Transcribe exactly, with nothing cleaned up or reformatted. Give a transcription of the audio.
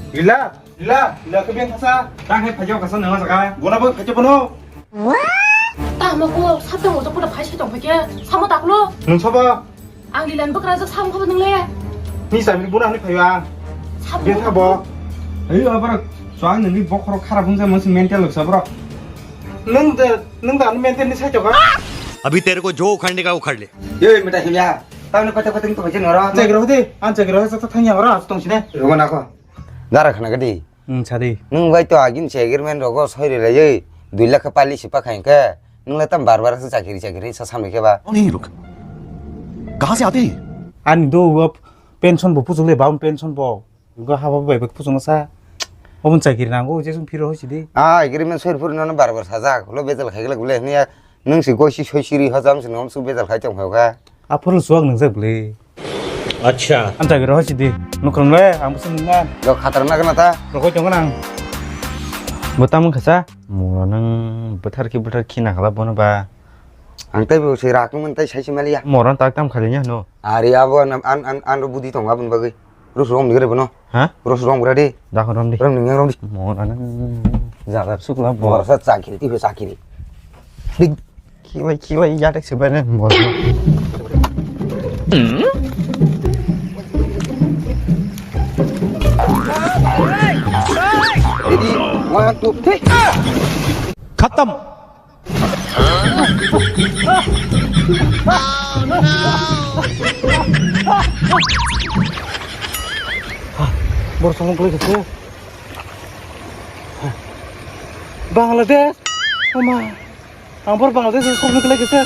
Lila, Lila, Lila khe beng thasa. Tang hai phaijo kasa nang jaga. Bona bo khacha bono. Tamo ko sabda mo to pura phai sai tong phai khe. Samo taklo. Nung sabo. Ang Lilan bwkrajak sam khabo nung le. Ni sami bona ni phaiwa. Sabo. Beng thabo. Ei abar so ang nini bokhoro kharap wngsa masi mental wngsa bro. Nung de, nung da ni mental ni sai toka. अभी तेरे को जो उखाड़ने का उखाड़ ले। Ei mita himya. Tamo ni kota kota ni to phai noro. Chegro de, an chegro sa thangya ora tong sine. Rogo na ko. Dara khana gadi. Hmm, sadi. Nwng bai to agin se agreement rogo soi rwlaiwi dui lakh pali si pakha hinkhe nwng le tam bar bar se chakiri chakiri sa samai khe ba. नहीं रुक, कहाँ से आते हैं? Ani do go pension bo puchuk le ba pension bo. Go haba bai bai puchuk na sa. Obon chakiri nango je sung phiro hoisi di. Ah, agreement soi phuru nono bar bar sajak. Lo bejal khai gele gule hniya. Nwng si goisi soi siri hojam si nom su bejal khai tong kha. Aphuru suak nung jak bwle. Acha. Ang chakiri hoisi di. Nukrung le, ang bwswk nungma. Lo khatar na gana ta. Rokoi tong nang. Bo tamo khasa. Mura nang bwthar ki bwthar ki na khala bono ba. Ang tai bo se rak nung tai sai se maliya. Mora tak tam khali nya no. Ari abo an an an an ro budi tong abun bagwi. Rus rom ni gre bono. Ha? Rus rom gra di. Da rom di. Rom ni rom di. Mora nang. Jagar sukla bo. Mora sa chakiri ti chakiri. Di. Kilai kilai ya dek sebenarnya bos. Jadi, one, two, three. Khatam. Bor song klik itu. Bangladesh. Oma. Ang bor Bangladesh ni song klik itu.